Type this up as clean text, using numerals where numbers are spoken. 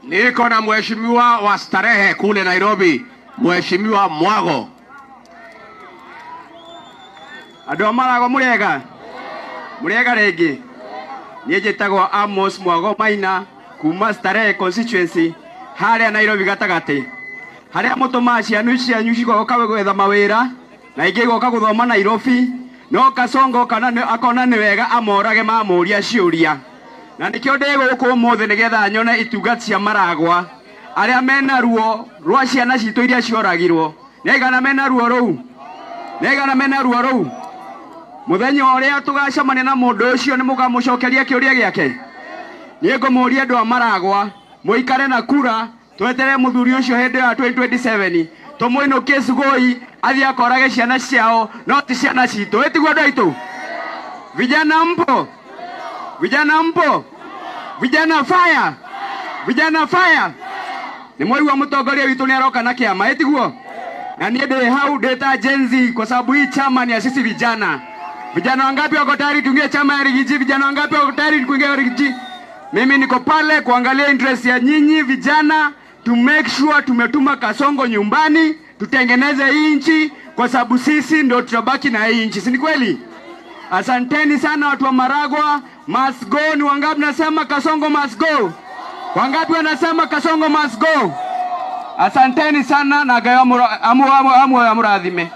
Niko na mheshimiwa wa Starehe kule Nairobi, Mheshimiwa Mwago. Andũ a Maragwa mũrĩega, mũrĩega rĩngĩ. Niĩ njĩtagwo Amos Mwago Maina kuma Starehe constituency harĩa Nairobi gatagatĩ, harĩa mũtũmaga ciana cianyu cigoka gwetha mawĩra na ingĩ igoka gũthoma Nairobi, no Kasongo kana akona nĩ wega amorage mamũria ciũria. Na nĩkĩo ndĩ gũkũ ũmũthĩ nĩgetha nyone itungati cia Maragwa arĩa mena ruo rwa ciana citũ iria cioragirwo. Nĩ aigana mena ruo rũu? Nĩ aigana mena ruo rũu? Mũthenya ũrĩa tũgacemania na mũndũ ũcio nĩ mũkamũcokeria kĩũria gĩake. Niĩ ngũmũria andũ a Maragwa mũikare na kura, tweterere mũthuri ũcio hĩndĩ ya 2027, tũmũinũkie Sugoi athiĩ akorage ciana ciao, no ti ciana citũ. Ĩtiguo andũ aitũ? Vijana mpo? Vijana mpo? Vijana fire! Vijana fire! Nĩ mwaigua mũtongoria witũ nĩ aroka na kĩama, ĩtiguo? Na niĩ ndĩ hau ndĩ ta Gen Z kwa sababu hii chama ni ya sisi vijana. Vijana wangapi wako tayari tuingie chama ya Riggy G? Vijana wangapi wako tayari kuingia Riggy G? Mimi niko pale kuangalia interest ya nyinyi vijana, to make sure tumetuma Kasongo nyumbani, tutengeneze hii nchi, kwa sababu sisi ndio tutabaki na hii nchi, si ni kweli? Asanteni sana watu wa Maragwa. Must go. Ni wangapi nasema Kasongo must go? Wangapi wanasema Kasongo must go? Asanteni sana na Ngai amu amu amu amurathime.